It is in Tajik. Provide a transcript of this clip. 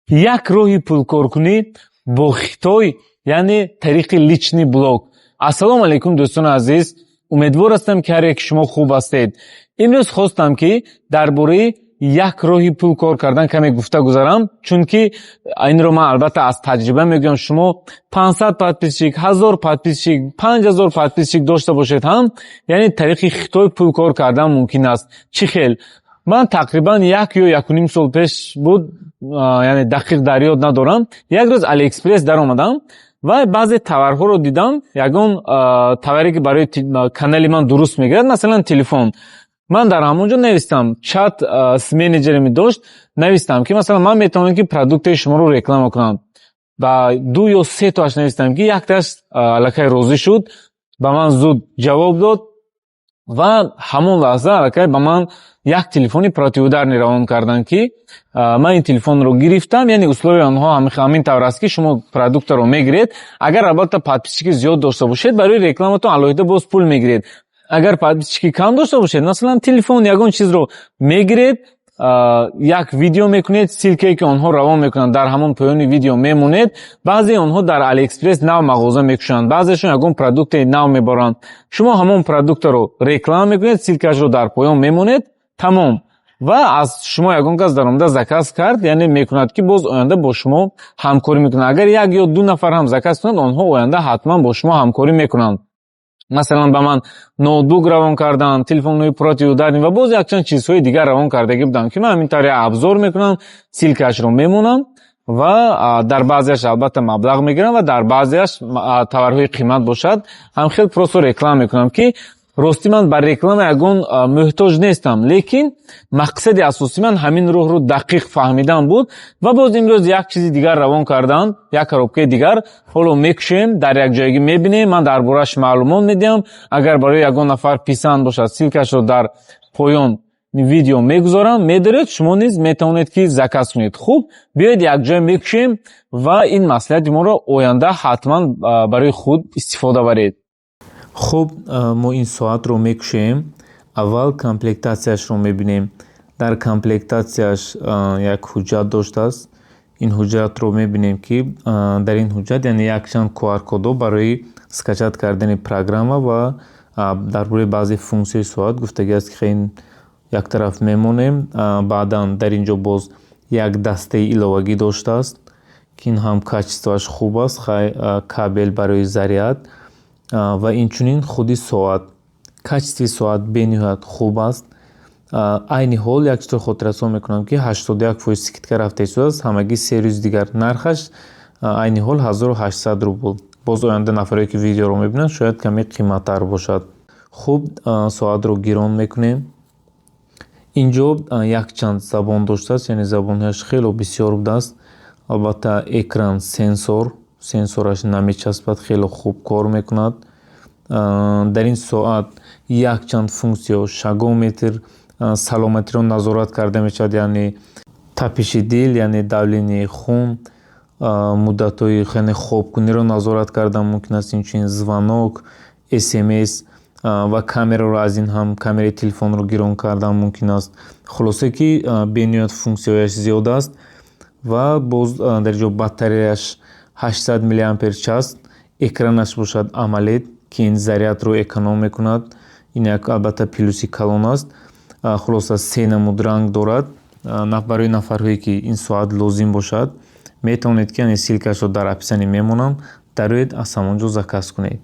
Як роҳи пулкоркунӣ бо Хитой, яъне тариқи личный блог. Ассалому алайкум, дӯстони азиз! Умедвор ҳастам, ки ҳар яки шумо хуб ҳастед. Имрӯз хостам, ки дар бораи як роҳи пул кор кардан каме гуфта гузарам, чунки инро ман албатта аз таҷриба мегӯям. Шумо 500 подписчик, 1000 подписчик, 5000 подписчик дошта бошед ҳам, яъне тариқи Хитой пул кор кардан мумкин аст. Чӣ хел? Ман тақрибан 1 ё 1,5 сол пеш буд, яъне дақиқ дар ёд надорам, як рӯз Алиэкспресс даромадам ва баъзе товарҳоро дидам. Ягон товаре, ки барои канали ман дуруст мегирад, масалан, телефон. Ман дар ҳамон ҷо навистам, чат с менеҷерами дошт, навистам, ки масалан ман метавонам, ки продуктаи шуморо реклама кунам. Ба ду ё се тоаш навистам, ки якташ аллакай розӣ шуд, ба ман зуд ҷавоб дод ва ҳамон лаҳза аллакай ба ман як телефони противоударный равон карданд, ки ман ин телефонро гирифтам. Яъне условияи онҳо ҳамин тавр аст, ки шумо продуктаро мегиред, агар албатта подписчики зиёд дошта бошед, барои рекламатон алоҳида боз пул мегиред. Агар подписчики кам дошта бошед, масалан, телефон, ягон чизро мегиред, як видео мекунед, ссылкае, ки онҳо равон мекунанд, дар ҳамон поёни видео мемонед. Баъзеи онҳо дар Алиэкспресс нав мағоза мекушоянд, баъзешон ягон продуктаи нав мебаранд. Шумо ҳамон продуктаро реклама мекунед, ссылкашро дар поён мемонед, тамом. Ва аз шумо ягон кас даромада заказ кард, яъне мекунад, ки боз оянда бо шумо ҳамкорӣ мекунад. Агар як ё ду нафар ҳам заказ кунанд, онҳо оянда ҳатман бо шумо ҳамкорӣ мекунанд. Масалан, ба ман ноутбук равон карданд, телефонҳои противоударный ва боз якчанд чизҳои дигар равон кардагӣ буданд, ки ман ҳамин тавр як обзор мекунам, ссылкашро мемонам ва дар баъзеаш албатта маблағ мегирам ва дар баъзеаш, товарҳои қимат бошад, ҳамхел просто реклама мекунам, ки ростӣ ман ба реклама ягон муҳтоҷ нестам, лекин мақсади асосии ман ҳамин роҳро дақиқ фаҳмидан буд. Ва боз имрӯз як чизи дигар равон карданд, як коробкаи дигар. Ҳоло мекушем, дар якҷоягӣ мебинем, ман дар борааш маълумот медиҳам. Агар барои ягон нафар писанд бошад, ссылкашро дар поён видео мегузорам, медоред, шумо низ метавонед, ки заказ кунед. Хуб, биёед, якҷоя мекушем ва ин маслиҳати моро оянда ҳатман барои худ истифода баред. Хуб, мо ин соатро мекушем. Аввал комплектатсияшро мебинем. Дар комплектатсияш як ҳуҷҷат доштааст. Ин ҳуҷҷатро мебинем, ки дар ин ҳуҷҷат, яъне, якчанд QR-кодҳо барои скачать кардани программа ва дар бораи баъзе функсияи соат гуфтагӣ аст, ки ин як тараф мемонем. Баъдан дар ин ҷо боз як дастаи иловагӣ доштааст, ки ин ҳам качествоаш хуб аст. Хай, кабел барои заряд ва инчунин худи соат. Качествои соат бениҳоят хуб аст. Айни ҳол як чизро хотиррасон мекунам, ки 81% скидка рафта истодааст, ҳамагӣ 3 рӯзи дигар. Нархаш айни ҳол 1800 рубл. Боз оянда нафарое, ки видеоро мебинанд, шояд каме қиматтар бошад. Хуб, соатро гирон мекунем. Ин ҷо якчанд забон доштааст, яъне забонҳояш хело бисёр будааст. Албатта, экран сенсор, сенсораш намечаспад, хело хуб кор мекунад. Дар ин соат якчанд функсияҳо: шагометр, саломатиро назорат карда мешавад, яъне тапиши дил, яъне давление хун, муддатҳои, яъне хобкуниро назорат кардан мумкин аст, инчунин звонок, СМС ва камераро, аз ин ҳам камераи телефонро гирон кардан мумкин аст. Хулоса, ки бениҳоят функсияҳояш зиёд аст. Ва боз дар ин ҷо батареяш 800 миллиампер час, экранаш бошад AMOLED, ки ин зарядро эконом мекунад. Ин як, албатта, плюси калон аст. Хулоса, се намуд ранг дорад. Барои нафарҳое, ки ин соат лозим бошад, метавонед, ки, яъне, ссылкашро дар описание мемонам, дароед, аз ҳамон ҷо заказ кунед.